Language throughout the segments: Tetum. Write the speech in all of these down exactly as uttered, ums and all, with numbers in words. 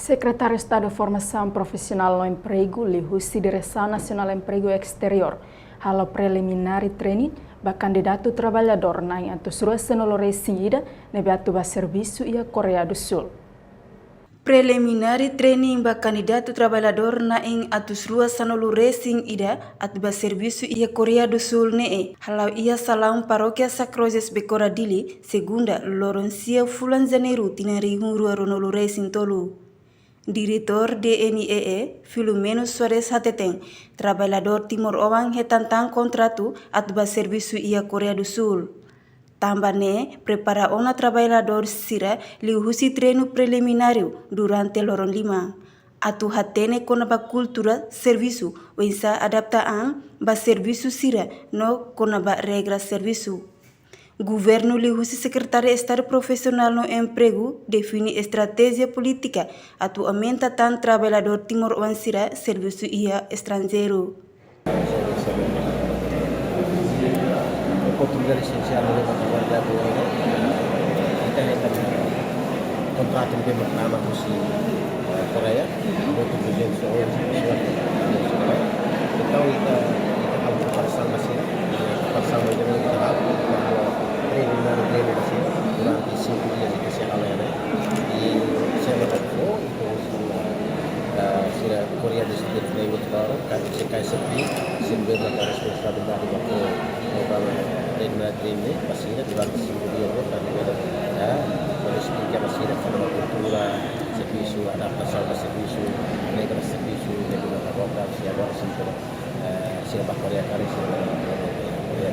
Sekretáriu Estadu Formasaun Profisionál no Empregu, liuhusi Diresaun Nasionál Empregu Esteriór, halo preliminary training ba kandidatu traballadór na'in atus rua sanulu resin ida ne'ebé atu ba servisu iha Koreia do Súl. Preliminary training ba kandidatu traballadór na'in atus rua sanulu resin ida atu ba servisu iha Koreia do Súl ne'e hala'o iha salaun Parókia Sã Crozes Becora Dili, Segunda, loron sia fulan Janeiru tinan rihun rua ruanulu resin tolu. Diretór D N E E, Filomeno Soares hateten, traballadór timoroan hetan tan kontratu atu ba servisu iha Koreia do Súl. Tanba ne'e, prepara ona traballadór sira liuhusi treinu preliminár durante loron lima, atu hatene kona-ba kultura servisu, oinsá adapta an ba servisu sira no kona-ba regra servisu. Governu liuhusi Sekretáriu Estadu Profisionál no Empregu define estratéjia polítika atu aumenta tan traballadór timoroan sira servisu iha estranjeiru. Oportunidade esensiál no leva trabalhadór, ita hetan kontratu ne'ebé mak tama husi, eh, Koreia, oito duzentos e onze pessoas. Entaun, ita, ita halo preparasaun ba sira, preparasaun ba sira, ita halo, ita halo treinu, treinu ba sira durante cinco dias, ita sei halo ne'e. I semana que vem, entaun, sira, ah, sira Koreia do Súl, treinu, claro, kan se kai sepi, sira bebas da responsabilidade ba ko, ba, ba, treinu, treinu, ba sira durante cinco dias, kan, ah, para esplika ba sira kona-ba kultura servisu, adaptasaun ba servisu, regra servisu, ne'ebé mak agora, se agora, se agora, eh, sira ba Koreia, kan, sira ba Koreia.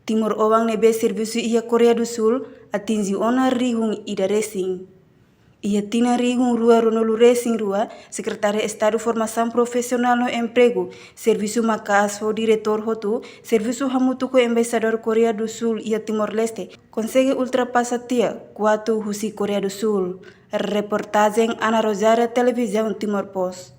Timoroan ne'ebé servisu iha Koreia do Súl atinji ona rihun ida resin. Iha tinan rihun rua ruanulu resin rua, Sekretáriu Estadu Formasaun Profisionál no Empregu, servisu maka'as ho diretór hotu, servisu hamutuk ho Embaixadór Koreia do Súl iha Timor-Leste, konsege ultrapasa tiha kuatru husi Koreia do Súl. Reportajen Ana Rosária, Televizaun Timor Post.